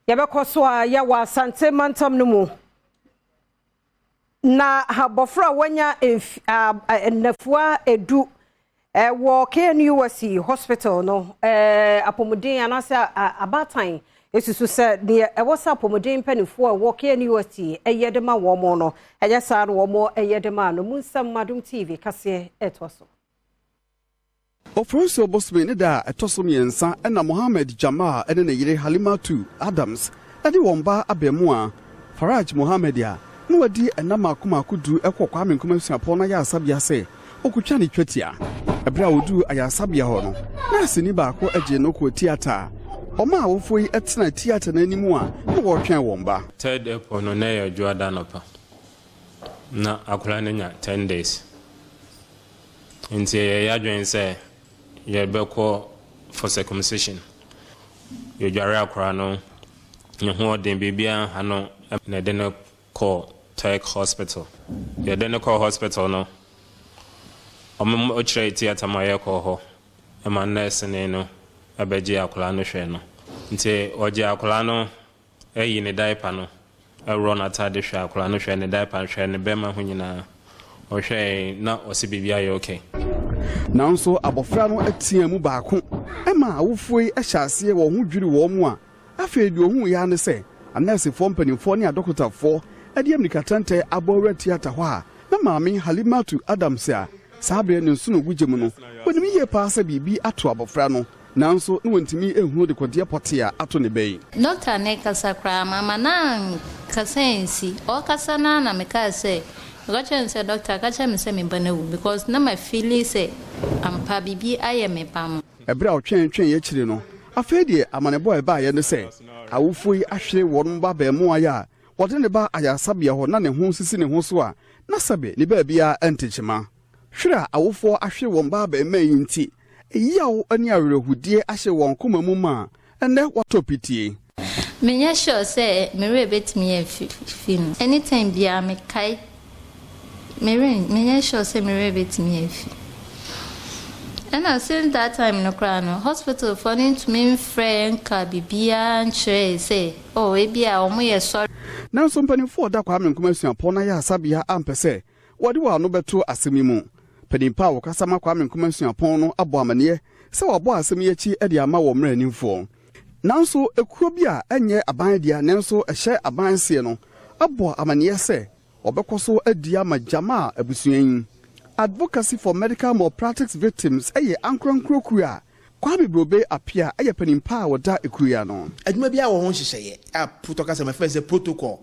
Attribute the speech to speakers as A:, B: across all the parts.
A: Yɛbɛkɔ so a yɛwɔ Asante mantam no mu na abɔfra a wanya nnafua 10 ɛwɔ KNUST Hospital no, apɔmuden anaasɛ abaatan esusu sɛ deɛ ɛwɔ sɛ apɔmuden mpanimfoɔ a ɛwɔ KNUST ɛyɛ de ma wɔn no, ɛnyɛ saa no wɔn ɛyɛ de ma no mu nsɛm. Adom TV kaseɛ ɛtoa so.
B: Oforisuo bosome ne da a ɛtɔ so 3 ɛna Mohammed Jamal ne ne yere Halimatu Adams ɛde wɔn ba abɛɛmoa Faraj Mohammed a na wadi ɛna mako mako 10 ɛkɔ Kwame Nkrumah Suapɔn no ayaresabea sɛ ɔkotwa ne twetia. Ɛberɛ a wɔduu ayaresabea hɔ no, nɛɛseni baako agye no kɔɔ theatre a ɔma awofoɔ yi tena theatre no anim a na wɔretwɛn wɔn ba.
C: 3rd April no, na ɛyɛ Dwoada nɔpa na akwadaa no nya 10 days, nti yɛyɛ adwene sɛ yɛbɛkɔ for circumcision. Yɛdware akwadaa no, ne ho ɔden, biribiara ha no, na yɛde no kɔɔ Turk Hospital. Yɛde no kɔɔ hospital no, ɔmo kyerɛ theatre ma yɛkɔɔ hɔ ɛma nɛɛsene no ɛbɛgye akwadaa no hwɛ no. Nti ɔgye akwadaa no, ɛyi ne diaper no, ɛworɔ n'ataade, hwɛ akwadaa no, hwɛ ne diaper, hwɛ ne bɛrima ho nyinaa. Ɔhwɛ na ɔsi biribi ayɛ okay.
B: Nanso abɔfra no atea mu baako ɛma awofoɔ yi hyɛ aseɛ wɔn ho dwiri wɔn mu a afei deɛ ohun ya ne sɛ anɛɛsefoɔ mpanimfoɔ ne adɔkotafoɔ ɛde amirikatɛntɛ abɔ awura theatre hɔ a na maame Halimatu Adams a saa berɛ ne nsono gu gye mu no, wɔnim yie paa sɛ biribi ato abɔfra no, nanso ne wɔntumi ehunu de kɔdeɛ pɔte a ato ne bɛyi.
D: Dɔkta ne kasa koraa mama na kasa nsi ɔkasa na mekaa sɛ meka kyerɛ no sɛ, "Dɔkta, ka kyerɛ me sɛ me ba no awu," because na ma feel sɛ ampa biribi ayɛ me ba no.
B: Ɛberɛ a ɔtwɛn twɛn akyire no, afei deɛ amanebɔ a ɛbaeɛ ne sɛ awofoɔ yi ahwere wɔn ba bɛɛmoa yi a wɔde ne ba ayaresabea hɔ na ne ho sisi ne ho so a na sɛbe ne baabiara ntekyema. Hwere a awofoɔ ahwere wɔn ba bɛɛma yi nti, ɛyaw ne awerɛhodie ahyɛ wɔn koma mu ma a ɛnɛ wɔatɔ pitie.
D: Menyɛ sure sɛ me werɛ bɛtumi afi no. Anytime biara mekae mewerɛ, menyɛ sure sɛ me werɛ bɛtumi afi. Ɛna since that time no koraa no, hospital foɔ no ntumi mfrɛ yɛn nka biribiara nkyerɛ sɛ oh, ebi a wɔn yɛ sɔre.
B: Nanso mpanimfoɔ ɔda Kwame Nkrumah Suapɔn no ayaresabea ampɛ sɛ wɔde wɔn ano bɛto asɛm yi mu. Panimpa a wɔkasa ma Kwame Nkrumah Suapɔn no abɔ amanneɛ sɛ wɔabɔ asɛm yi akyi de ama wɔ mmaranimfoɔ, nanso ekuo bi a ɛnyɛ aban dea nanso ɛhyɛ aban seɛ no abɔ amanneɛ sɛ ɔbɛkɔ so adi ama gyama a abusua yi. Advocacy for Medical Malpractice Victims ɛyɛ ankorankoro kuo a Kwame Brobe Apia ɛyɛ panimpa a wɔda ekuo yi ano.
E: Adwuma bi a wɔ ho nhyehyɛeɛ a protocol sɛ mɛfɛn sɛ protocol,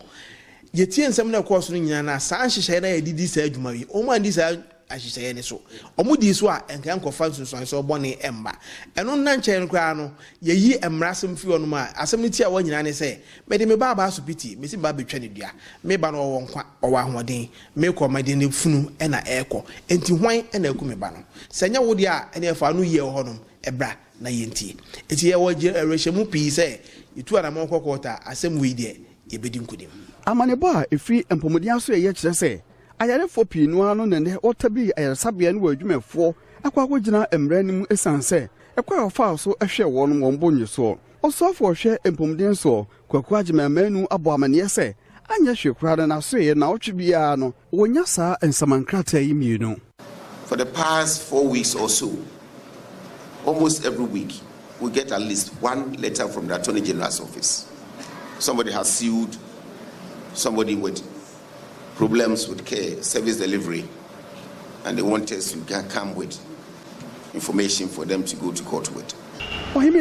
E: yɛtie nsɛm no ɛkɔɔ so no nyinaa na saa nhyehyɛeɛ no a yɛde di saa adwuma yi, wɔn andi saa ahyehyɛeɛ no so. Wɔn di so a nka nkɔfa nsonsansoɔ bɔne mba. Ɛno nna nkyɛn no koraa no, yɛyi mmara asɛm firi hɔnom a asɛm no ti a wɔn nyinaa ne sɛ mɛde me ba aba asopiti, mesi me ba bɛtwa ne dua, me ba no ɔwɔ nkwa, ɔwɔ ahoɔden, mekɔ mɛde ne funu ɛna ɛrekɔ, nti hwan ɛna ɛku me ba no? Sɛ nyɛ wo deɛ a, ɛne ɛfa no yie wɔ hɔnom ɛbra na yɛntie. Nti yɛwɔ awerɛhyɛmu pii sɛ yɛtu anammɔn kɔ court a, asɛm wei deɛ, yɛbɛdi nkonim.
B: Amanebɔ a ɛfiri mpɔmuden aso ɛyɛ kyerɛ sɛ ayarefoɔ pii no ara no nɛnɛ wɔta bi ayaresabea no wɔ adwumafoɔ akɔ akɔgyina mmara no mu ɛsiane sɛ ɛkɔ a wɔfaa so hwɛ wɔn wɔn bo nye soɔ. Ɔsoafoɔ ɔhwɛ mpɔmuden soɔ, Kwaku Agyemang-Manu, abɔ amanneɛ sɛ anyɛ hwee koraa no, n'asoeɛ naawɔtwe biara no wɔnya saa nsamankrataa yi mmienu.
F: For the past 4 weeks or so, almost every week, we get at least one letter from the Attorney General's office. Somebody has sued somebody with problems with care, service delivery, and they want us to come with information for them to go to court with.
B: Ɔhene.